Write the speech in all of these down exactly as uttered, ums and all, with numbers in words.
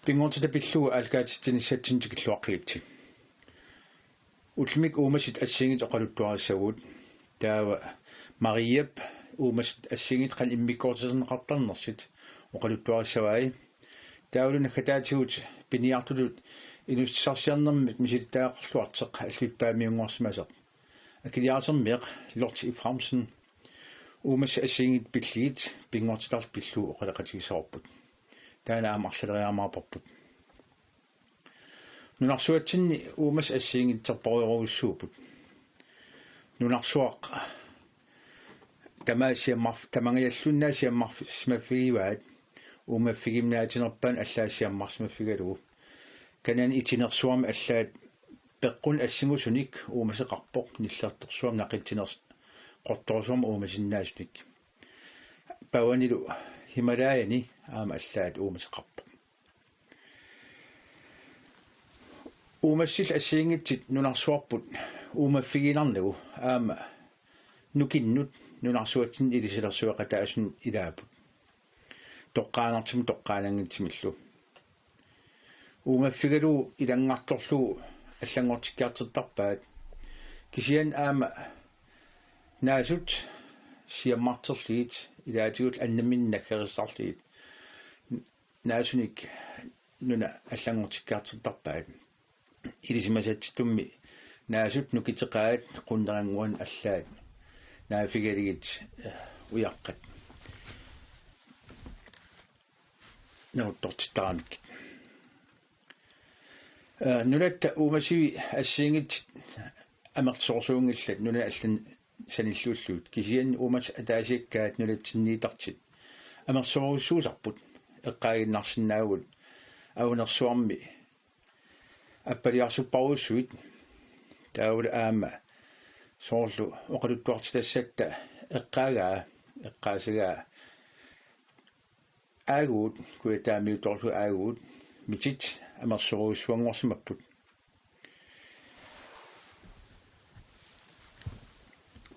Pinngortitaq pillugu aallakaatitsinissatsinnik tikilluaqqigitsi. Ullumikkut uumasit assigiinngitsut oqaluttuarissaguit. Taava Mariap uumasit assigiinngitsut qanoq immikkoortiterneqartarnersut oqaluttuarissavai. Taavalu naggataatigut piniartutut inuussutissarsiornermik misilittagaqarluartoq allippaamiunngorsimasoq. Akiliarsermiaq Lorthe Efraimsen uumasit assigiinngitsut pillugit pinngortitarlu pillugu oqaloqatigissavarput. Taanna aamma arlaleriarumaarparput. Nunarsuatsinni uumasit assigiinngitsorpassuarujussuupput. Nunarsuaq tamaat siammarf-, tamangajalluinnaat siammarsimaffigivaat, uumaffiginnaatinnerpaat allaat siammarsimaffigalugu. Kanani itinersuarmi allaat peqqunik assingusunik uumaseqarpoq, nillertorsuarmi naqitsiners-, qortorsuarmi uumasinnaasunik. Pavanilu Himalajani aamma allaat uumaseqarpoq. Uumassillu assigiinngitsut nunarsuarput uumaffigiinnarnagu aamma nukinnut nunarsuatsinni ilisilersueqataasunik ilaapput. Toqqaannartumik toqqaannanngitsumillu. Uumaffigalugu ilanngartorlugu allanngortikkiartortarpaat. Kisianni aamma naasut siammarterlugit ilaatigut annamminnik naggarisarlugit naasunik nuna allanngortikkiartortarpaat. Ilisimasatsitummi naasut nukiteqaat qunnerannguani allaat naaffigalugit, eh, ujaqqat naguttortittaramik. Eh, nunatta uumasuit assigiinngitsut amerlasoorsuunngillat nunat allat sanilliullugit, kisianni uumatit ataasiakkaat nunatsinniittartut amerlasoorujussuusarput, eqqaaginnarsinnaavugut avanersuarmi appaliarsupparujussuit. Taavalu aamma soorlu oqaluttuartitassatta eqqaagaa, eqqaasagaa aagugut, kujataamiutoorlugit aagugut, mitit amerlasoorujussuanngorsimapput.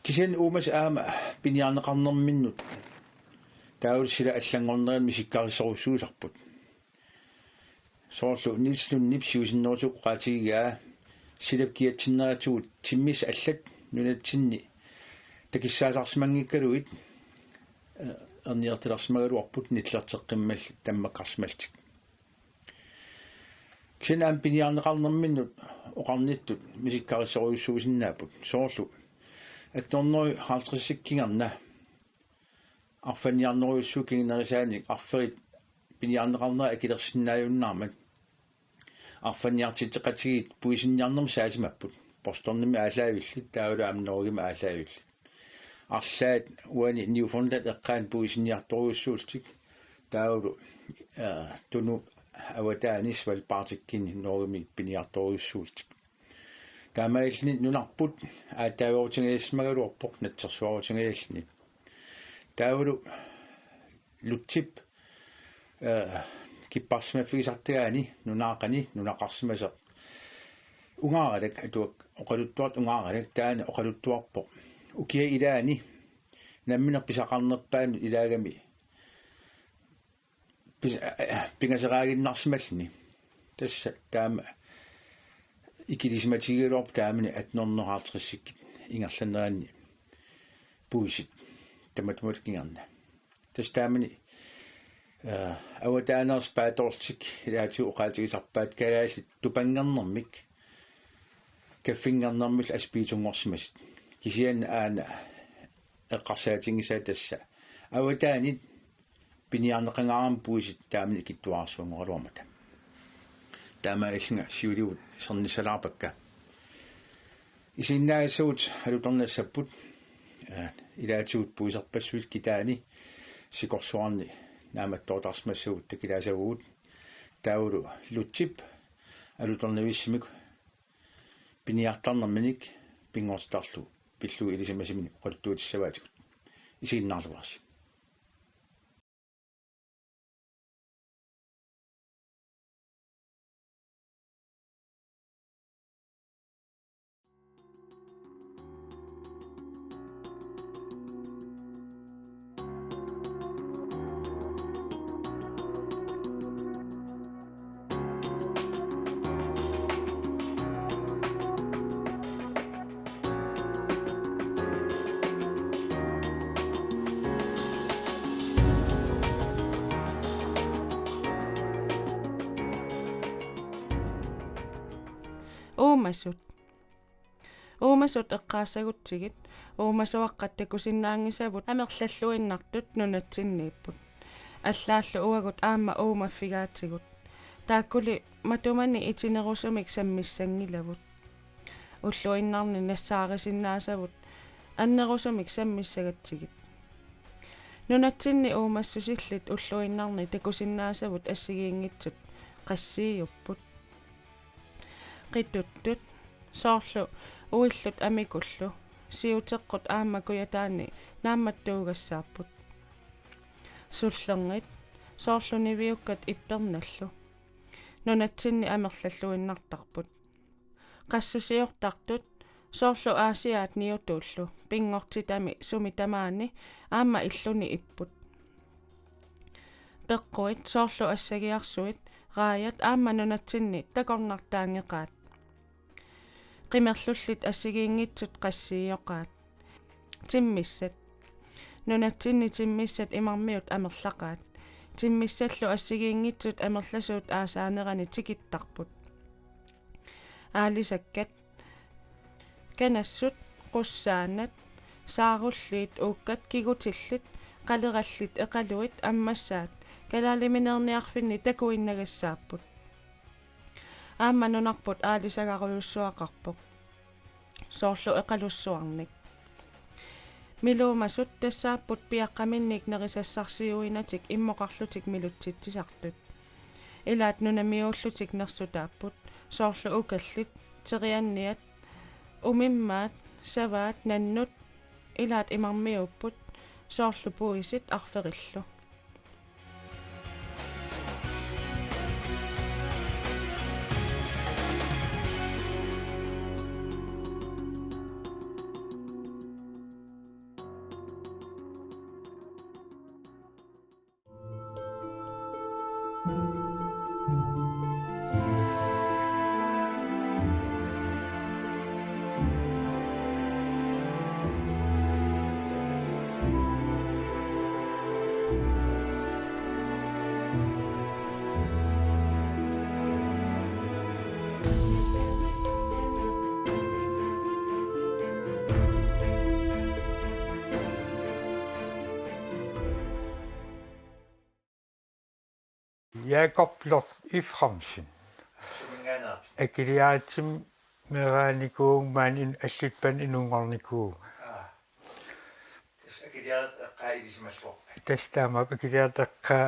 Kisianni uumasoq aamma piniarneqarnerminnut taavalu sila allanngorneranut misikkarissorujussuusarput. Soorlu Niels Lundip siusinnerusukkut oqaatigigaa silap kiatsinneratigut timmissat allat nunatsinni takissaasarsimanngikkaluit, eh, erniortilersimagaluarput nillerteqqimmallu tammakkarsimallutik. Kisianni aamma piniarneqarnerminnut oqarnittut misikkarissorujussuusinnaapput. Soorlu atten hundrede halvtredsit kingorna arfanniarnerujussuit kingunerisaanik arferit piniarneqarnerat akilersinnaajunnaarmat arfanniartitseqatigiit puisinniarnermik saasimapput. Bostonimi aallaavillit, taavalu aamma Norgemi aallaavillit. Arlaat uani Newfoundland eqqaani puisinniartorujussuullutik, taavalu, eh, Tunut avataani Svalbardikkunni Norgemi piniartorujussuullutik. Taamaalilluni nunarput aatsaaveerutingajassimagaluarpoq, natsersuarutungajalluni. Taavalu Lutsip, eh, kipparsimaffigisartagaani nunaaqani nunaqarsimasoq Ungaaralak, atuak oqaluttuartut Ungaaralak, taanna oqaluttuarpoq ukiaq ilaani nammineq pisaqarnerpaanut ilaagami pis-, eh, pingaseraaginnarsimalluni. Tassa taama ikilisimatigigaluarpoq taamani atten hundrede halvtredsit ingerlaneranni puisit tamatuma kingorna. Tassa taamani, eh, avataaneersut paatoorlutik ilaatigut oqaatigisarpaat kalaallit tupanngernermik kaffinngornermillu aspiritunngorsimasut. Kisianni aana eqqarsaatigisaa tassa avataanit piniarneqangaarami puisit taamani ikittuararsuanngoraluarmata. Taamaalillunga siulivut sernissalaarpakka. Isiginnaagassagut alutornassapput, eh, ilaatigut puiserpassuit kitaani sikorsuarni naammattoortarsimassagut takulaassavugut. Taavalu Lutsip alutornavissumik piniartarnerminik pinngortitarlu pillugu ilisimasunik oqaluttuutissavaatigut. Isiginnaarluarsi. Uumasut. Uumasut eqqaassagutsigit uumasuaqqat takusinnaanngisavut amerlalluinnartut nunatsinniipput. Allaallu uagut aamma uumaffigaatigut. Taakkuli matumani itinerusumik sammissanngilavut. Ulluinnarni nassaarisinnaasavut annerusumik sammissagatsigit. Nunatsinni uumassusillit ulluinnarni takusinnaasavut assigiinngitsut qassiiupput. Qituttut, soorlu uillut amikullu, siuteqqut aamma kujataani naammattuugassaapput. Sullerngit, soorlu niviukkat ippernallu. Nunatsinni amerlalluinnartarput. Qassusiortartut, soorlu Aasiaat niutuullu, pinngortitami sumi tamaani aamma illuni ipput. Peqquit, soorlu assagiarsuit, raajat aamma nunatsinni takornartaanngeqaat. Qimerlullit assigiinngitsut qassiioqaat. Timmissat. Nunatsinni timmissat imarmiut amerlaqaat. Timmissallu assigiinngitsut amerlasuut aasaanerani tikittarput. Aalisakkat. Kanassut, qussaanat, saarulliit, uukkat, kigutillit, qalerallit, eqaluit, ammassaat, kalaalimineerniarfinni takuinnagassaapput. Aamma nunarput aalisagarujussuaqarpoq. Soorlu eqalussuarnik. Miluumasut tassaapput piaqqaminnik nerisassarsiuinatik immoqarlutik milutsitsisartut. Ilaat nunamiuullutik nersutaapput, soorlu ukallit, terianniat, umimmaat, savaat, nannut, ilaat imarmiuupput, soorlu puisit arferillu. Jakob Loft Efraimsen. Suminngaanneerpit? Akiliaratsimmi meeraanikuuvunga, maani in-, Allutpanni inunngornikuuvunga. Aa. Tassa akiliarat eqqaa ilisimalluarpit? Tassa taamaappoq, akiliarat eqqaa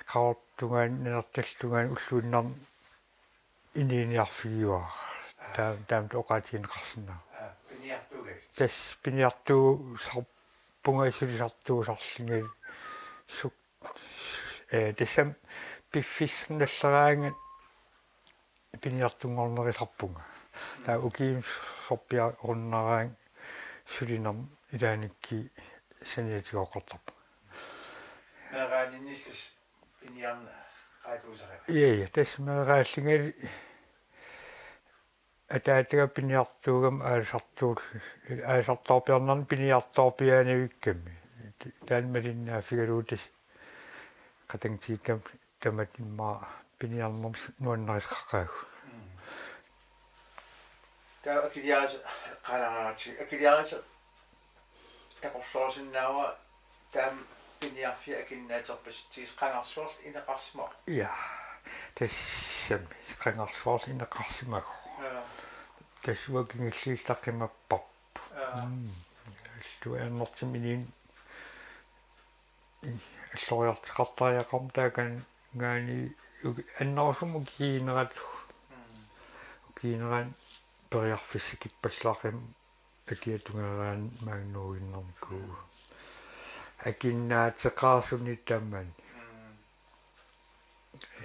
Qaqortumi tungaanut, Nanortalimmi tungaanut ulluinnarni inuuniarfigiuara. Aa. Taam-, taamatut oqaatigineqarsinnaavoq. Aa, piniartuugavit? Tassa piniartuusarpunga, sulisartuusarlunga suk-, ee, tassami piffissaq nalleraangat piniartunngornerusarpunga. Taava ukiumut sorpiarunnaraangat sulinermut ilaannikkut saniatigooqqartarpunga. Meeraaninnillu tassa piniarneq qaangiussavaa? Ja, ja, tassa meeraallungali ataataga piniartuugami aalisartuul-, aalisartoorpiarnani piniartoorpiaanavikkami. Taanna malinnaaffigalugu tassa qatanngutikka tam-, tamatta immaqa piniarnermut nuannarisaqaqaagut. Mm. Taava akiliaris-, eqqaalaartigu, akiliaris- takorloorusinnaavara taama piniarfia akinnaaterpasitsigis qangarsuarli ineqarsimavoq? Ja, tassami qangarsuarli ineqarsimavoq. Ja. Tassa uanga kingulliulluta qimapparput. Ja. Mm. Alluarnertimmi inuuneq alloriartoqartariaqarmat taakani uki-, annerusumik ukiuunerata. Mm. Ukiuunerani periarfissakippalluaqimmat akia tungaanut maani nuuinnarnikuuvoq. Akinnaateqarsunik tamani. Mm.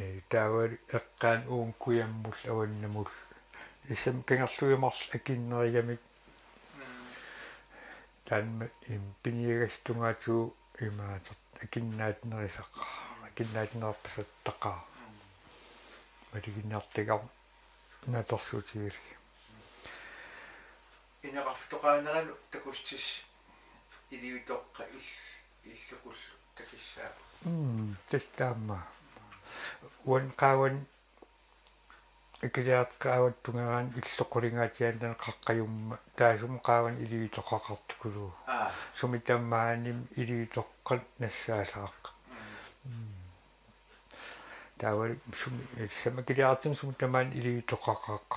Ee, taava eqqaani uunga kujammullu avannamullu. Tassami kangerluit marluk akinnerugamik. Mm. Taanna im-, piniagassat tungaatigut imaattoq akinnaatnerusaqaaq. Akinnaatnerpasattaqaaq. Mm. Malugiinnartagaq natersuutigilik. Ineqarfitoqaaneranut takussutissat iliutoqqat il-, illukullu takussaapput. Mm, tassa taama. Uani qaavani Ikiliat qaavat tungeraanni illoqqulingaatiaannani qaqqajumma taasuma qaavanut iliutoqaqartukuluuvoq. Aa. Sumi tamaanimi iliutoqqat nassaasaqaaq. Mm. Mm. Taava sumi, tassami ikiliaratsimik sumi tamaani iliutoqaqaqaaq.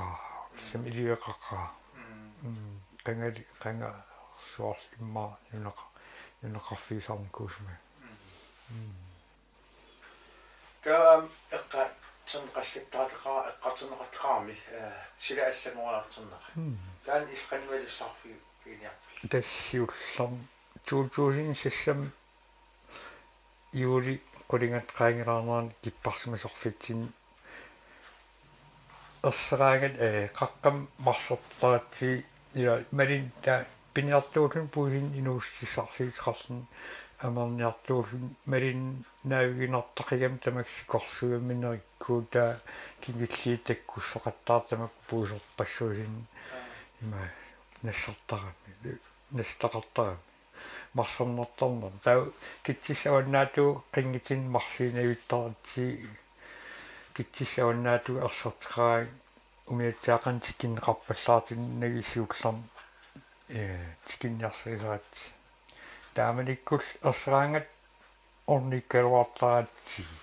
Tassami iliueqaqaaq. Mm. Mm. Qangali, qanga suorli immaqa nunaqa-, nunaqarfigisarnikuusimasoq. Mm. Mm. Taava eqqartorneqallattarataqaara, eqqartorneqartaqaarami, eh, sila allanngoriartornera. Mm. Taanna illit qanimalissaarfiginiarpigit? Tassa siullermik to tusind seks juuli qulingat qaangilaarnerani kipparsimasorfitsinni erseraangat, eh, qaqqamik marsortaratsigit ila malin ta piniartuulluni puisini inuussutissarsiuteqarluni amerniartuulluni malinnaaviginartaqigami tamakku sikorsuiminnerikkuutaat kingulliit takkussoqattaartut tamakku puisorpassuusinni ima nassartarami, nassataqartarami. Marsornartarnermi. Taava kitsissat avannaatigut qinngitsinni marsiinnavittaratsigit kitsissat avannaatigut erserteqaraangat umiatsiaqqanik tikinneqarpallaartinnagit siullermik, eh, tikinniarsarisaratsigu. Taamanikkullu erseraangat ornikkaluartaratsigit.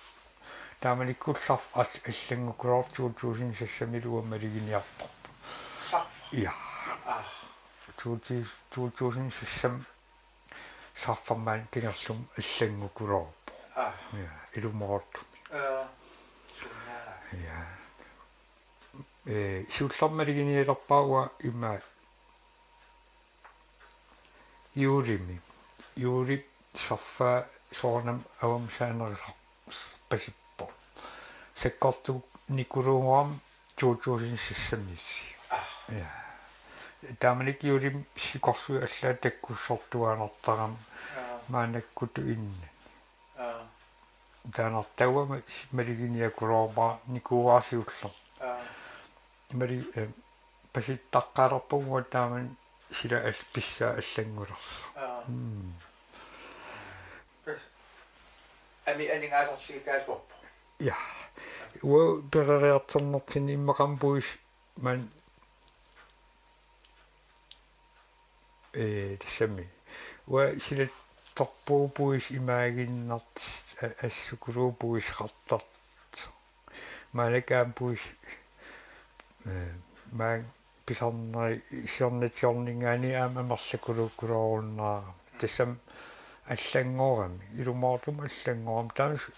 Taamanikkullu sarfat allanngukuloortut to tusind seksimilu maliginiarparput. Sarfat? Ja. Aa. To tusind, to tusind seksimi sarfammaani kangerlummi allanngukuloorpoq. Aa. Ja, ilumoortumik. Aa. Sunnaa. Ja. Eh, siullermik maliginialerpara uanga immaqa juulimi. Juulip sarfaa soorunami avammut saanerisarpasippoq. Sakkortunikuluunnguamik to tusind seksimiilli. Aa. Ja. Taamanikkut juulimi sikorsuit allaat takkussortuaannartarami. Aa. Maannakkutut innani. Aa. Taanna taava ma-, maliginiakuloorpara nikuuara siullermik. Aa. Mali-, eh, pasittaqqaalerpunga taamani sila al-, pissaa allanngulersoq. Aa. Mm. Pas-, ami aningaasarsiutaasuarpoq. Ja. Uanga peroriartornertinni immaqa aamma puisit maani, eh, tassami. Uanga silattorpugut puisit imaaginnartut, a-, assukuluupput puiseqartartut. Maannakkut aamma puisit, eh, maani pisarnerit siornatigoorninngaanniit aamma amerlakuluukkuloorunnaarami. Tassami allanngorami, ilumoortumik allanngorami. Taanna su-,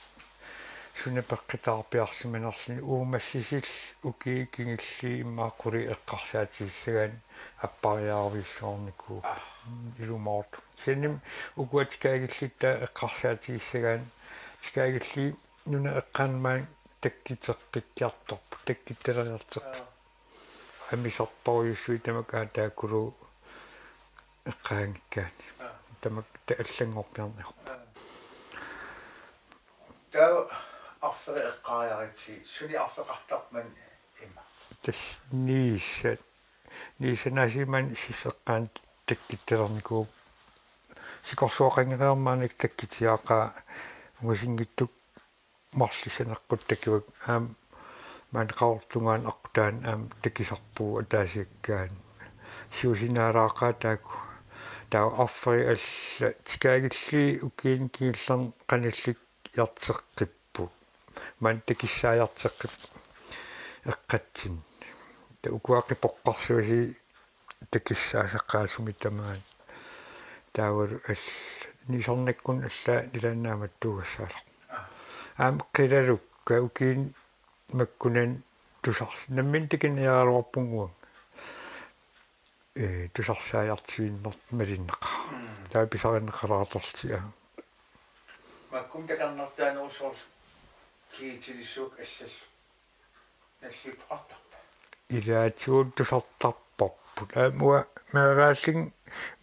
suna peqqutaarpiarsimanerluni uumassisillu ukiut kingulliit immaqa qulit eqqarsaatigissagaanni appariaaruvissuarnikuupput. Aa. Mm, ilumoortumik. Kisiannimi ukua tikaagillit taava eqqarsaatigissagaanni tikaagillit nunap eqqaani maani takkutteqqikkiartorput, takkuttaleriartorput. Aa. Amisartorujussuit tamakku aataakkulu eqqaanngikkaanni. Aa. Tamakku ta-, allanngorpiarneq. Aa. Taava arferit eqqaariaritsigit, suni arfeqartarpa maani ima? Tassa niissat. Niissat naasiit maani sisseqqaani takkuttalernikuupput. Sikorsuaqanngereermat maannakkut takkutigaaqaaq ungasinngitsukkut marluk saneqqut takuakka aamma maani Qaqortumi aqqutaani aamma takusarpugut ataasiakkaani. Siusinaalaaqaaq taakku. Taava arferit allat tikaagillit ukiuni kingullerni qanillikku jarteqqipput. Maani takussaajarteqqipput eqqatsinni. Taava ukua qipoqqarsuusii takussaasaqaat sumi tamaani. Taavalu al-, niisarnakkunnut allaat ilaanni naammattuugassaalerpoq. Aamma qilalukkat ukiuni makkunani tusars-, nammineq takunniaraluarpunga uanga. Ee, tusarsaajartuinnartut malinneqaaq. Mm. Taava pisarineqalaartorlutik aamma. Makku takornartaanerusoq kiitilissuak allallu nalliuttoqartarpa? Ilaatigut tusartarparput. Aamma uanga meeraallunga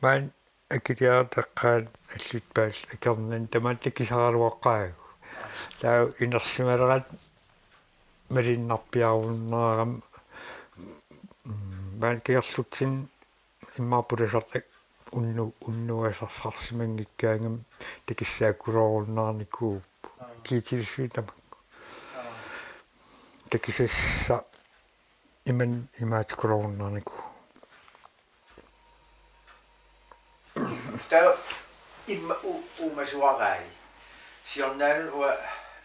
maani akiliartaqaat allutpaal akornanni tamatta takusaraluaqaagut. Taava inersimaleratta malinnarpiarunnaarami, mm, maani kangerlutsinni immaqa pulasartak unnu-, unnuasarsarsimanngikkaangami takussaakkuloorunnaarnikuupput. Aa. Kiitilissuit tamakku. Aa. Takusassaq Iman imaatsikuluunnaarniku. Taava immaqa u-, uumasuarai. Siornaanut uanga,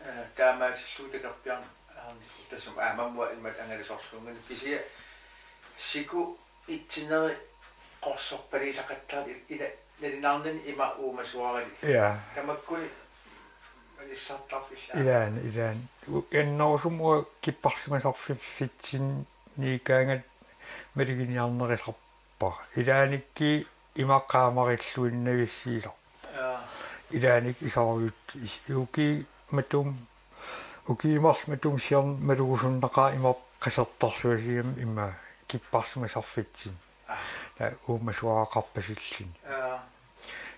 eh, taamaasillugu takorpiarn-, aarn-, tassami aamma uanga imatut angalasorsuunngilanga, kisianni siku itsineri qorsorpaliisaqattaartut ila-, nalunaarnani ima uumasuarali. Ja. Tamakkuni malissartarfilaa. Ilaanni, ilaanni. U-, annerusumik uanga kipparsimasarfiffitsinniikkaangat maluginiarnerisarpara. Ilaannikkut ima qaamarilluinnavissiisarpoq. Ja. Ilaanni isoorujussuaq is-, ukiut matuma, ukiut marluk matuma siorna malugusunnaqaaq ima qasertarsuasigami ima kipparsimasarfitsinni. Aa. Taava uumasuaqarpasilluni. Aa.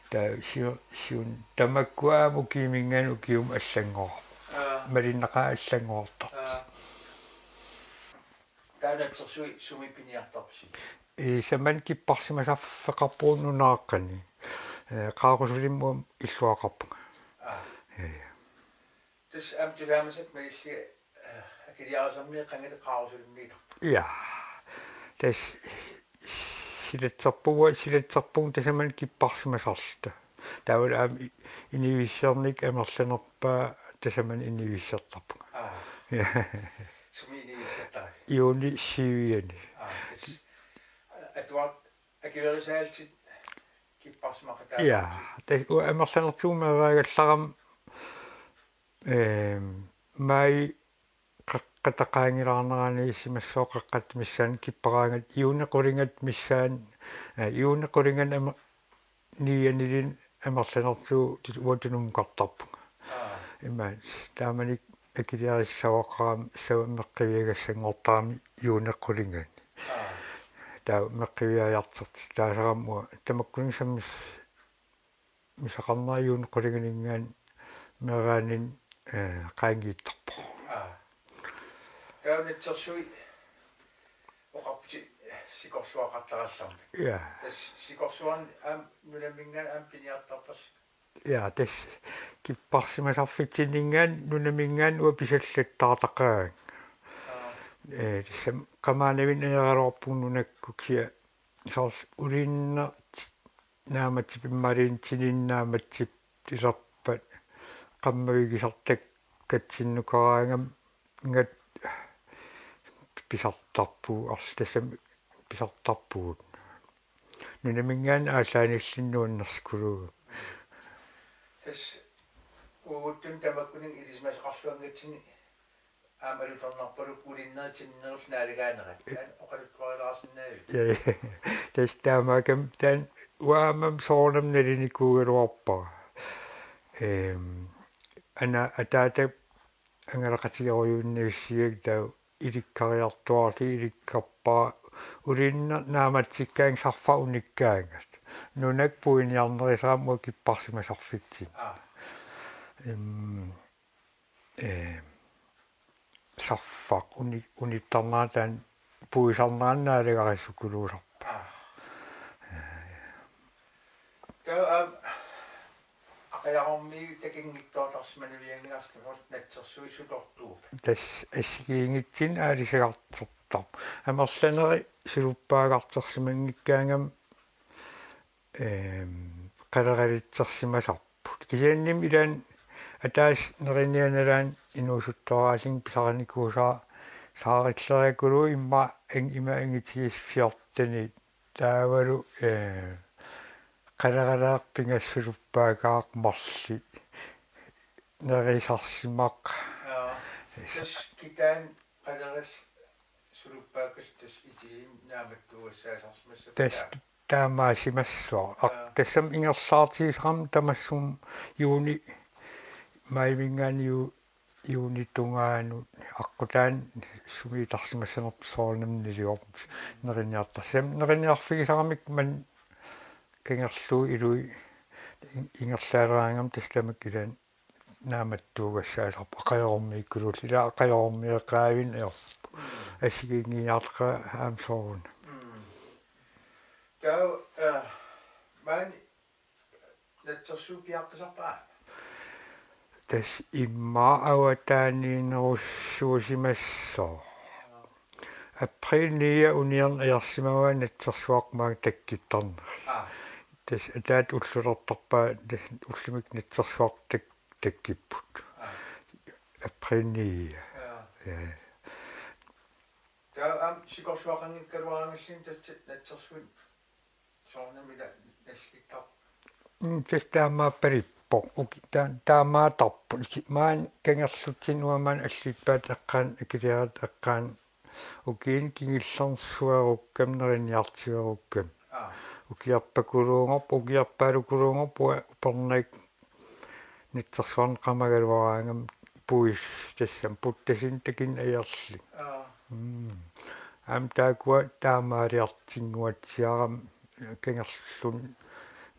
Taava sio-, siun tamakku aamma ukiuminngaanniit ukiumut allanngorarput. Aa. Malunnaqaaq allanngorartartut. Aa. Taava natsersuit sumi piniartarpisi? Ee, tamanna kipparsimasaffeqarpunga nunaaqqani. Ee, Qaarusulimmi uanga illuaqarpunga. Aa. Ee. Tassa aamma tusaamasat malillugu, eh, akiliarisarniit qangali Qaarusulimmiitarput. Ja. Tassa silatserpunga, silatserpunga tasamani kipparsimasarluta. Taavalu aamma i-, inuuissiornikkut amerlanerpaat tasamani inuuissiortarpunga. Aa. Ja. Sumi inuuissiortaravit? Juunip syvianni. Aa, tassa. Atuar-, akuerisaallutit kipparsimaqataapput. Ja, tassa uanga amerlanertigut meeraagallarama Ehm, maajip qeqqata qaangilaarnerani isumassooq qeqqata missaani kipparaangat juunip qulingat missaani, eh, juunip qulingat ama-, niianilinnut amerlanertigut uanga tunummukartarpunga. Aa. Imaat, taamanikkut akiliarissavara, sava meqqiviagassanngortarami juunip qulingani. Aa. Taava meqqiviaajartortitaasaramik uanga tamakkuninnga sammis-, misaqarnera juunip qulinganinngaanniit meeraaninni, eh, qaangiittarpoq. Aa. Taava natsersuit oqarputit sikorsuaqartarallarmat. Ja. Tassa sikorsuarni aamma nunaminngaanniit aamma piniartarpasi? Ja, tassa kipparsimasarfitsinninngaanniit nunaminngaanniit uanga pisallattaartaqaanga. Aa. Eh, tassami qamaanavinneq ajoragaluarpunga nunakkut kisianni soorlu ulinnaq naammassippat imaluunniit tininnut naammassippat iserpat qammavigisartakkatsinnukaraangat pisartarpugut, arla tassami pisartarpugut. Nunaminngaanniit aallaannilluunniit nuannersukuluu. Tassa uagutsinnut tamakkuninnga ilisimasaqarluanngatsinni aamma alutornarpaluk ulinneri tininerillu naalagaanerat. Taanna oqaluttuarilaarsinnaavit? Ja, ja. Tassa taamaakkami taanna uanga aamma soorunami nalunikuugaluarpara. Ehm, ana ataata angalaqatigerujuinnavissigakkit taava ilikkariartuaarlugu ilikkarpara ulinnaq naammassikkaangat sarfaq unikkaangat. Nunakkut puiniarnerisarami uanga kipparsimasarfitsinni. Aa. Ehm, eh, sarfaq uni-, unittarnera taanna puisarnerani naalagarissukuluusarpoq. Aa. Taava, aam, aqajarormiit takunngitsoortarsimanilianngilarsi soorlu natsersuit sutortuupput? Tassa assigiinngitsunik aalisagartortarput. Amerlanerit suluppaagartorsimanngikkaangamik, ehm, qaleralitsersimasarput. Kisiannimi ilaanni ataaseq neriniaat nalaani inuusuttuaraallunga pisarinikuusara saarilleriakkulu immaqa ang-, ima angitigisut fjortenit taavalu, eh, qaleraleq pingasut suluppaagaat marluk nerisarsimaq. Aa, tassa kitaani qalerallit suluppaakkut tassa itisiinnut naammattuugassaasarsimassappat. Tassa taamaasimassaaq. Aa. Aa, tassami ingerlaartigisarami tamassuma juuni, maajiminngaanniit ju-, juunip tungaanut aqqutaani sumiittarsimassanerput soorunami naliorput neriniartarsimasoq. Neriniarfigisaramikku maani kangerluit iluit in-, ingerlaaleraangamik tassa tamakku ilaanni naammattuugassaasarput aqajarormiikkuluullutik, ilaa aqajarormiit qaavin ajorput. Mm. Assigiinngiiaartaqaat aamma soorunami. Mm. Taava, eh, maani natsersuut piaqqisarpa aamma? Tassa immaqa avataaniinnerussuusimassaaq. Aa. April ni-ia uniorneq ajorsimavaa natsersuaq maanga takkuttarneri. Aa. Tassa ataata ullulertarpaa tassa ullumi natsersuaq tak-, takkupput. Aa. April ni-ia. Aa. Ja. Taava aamma sikorsuaqanngikkaluaraangalluunniit tassa natsersuit soorunami ila nallittar. Mm, tassa taamaappalupput. Uki-, ta-, taamaattarput. Isi-, maani kangerlutsinnut uanga maani alliippaata eqqaani, akiliaratta eqqaani. Ukiuni kingullerni suerukkami, neriniartuerukkami. Aa. Ukiorpakuluunngorpoq, ukiorpaalukuluunngorpoq uanga upernaak natsersuarnik qamagaluaraangama puis-, tassami puttasunik takuneq ajorluni. Aa. Mm. Aamma taakkua taamaaliortinnguatsiarami kangerlunni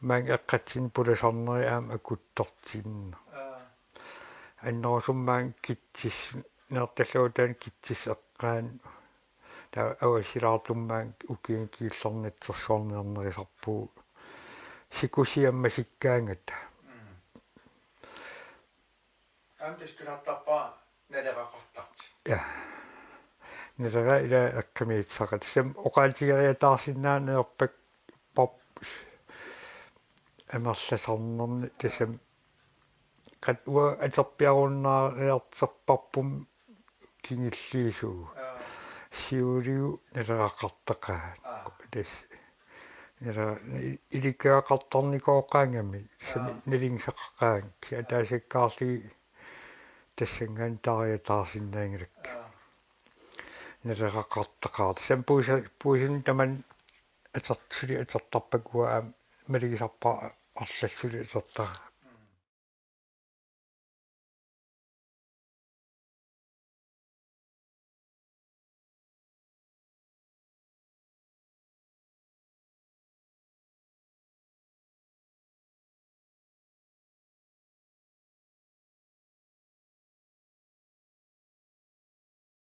maanga eqqatsinni pulasarneri aamma akuttortinneq. Aa. Annerusumik maanga Kitsissuup, Nanortallip avataani Kitsissuup eqqaani. Taava avasilaartumik maanga ukiuni kingullerni natsersuarniarnerusarpugut. Sikusiammasikkaangata. Mm. Aamma tassa tusartarpara Naleraqartartut. Ja. Nalera ila eqqumiitsoqarpoq. Tassami oqaatigeriataarsinnaaneq ajorpakka pop amerlasarnermi tassami qat-, uanga atorpiarunnaariartorparput kingulliusugut. Aa. Siuliani Naleraqartaqaat. Aa. Tassa. Nalera-, i-, ilikkagaqartarnikooqaangami. Tassami. Aa. Nalunngisaqaqaanga. Kisianni ataasiakkaarlugit tassanngaannaq taariataarsinnaanngilakkit. Aa. Naleraqartaqaat. Tassami puisa-, puisunut tamanut atortut suli atortarpakka uanga aamma malugisarpara arlallit suli atortara.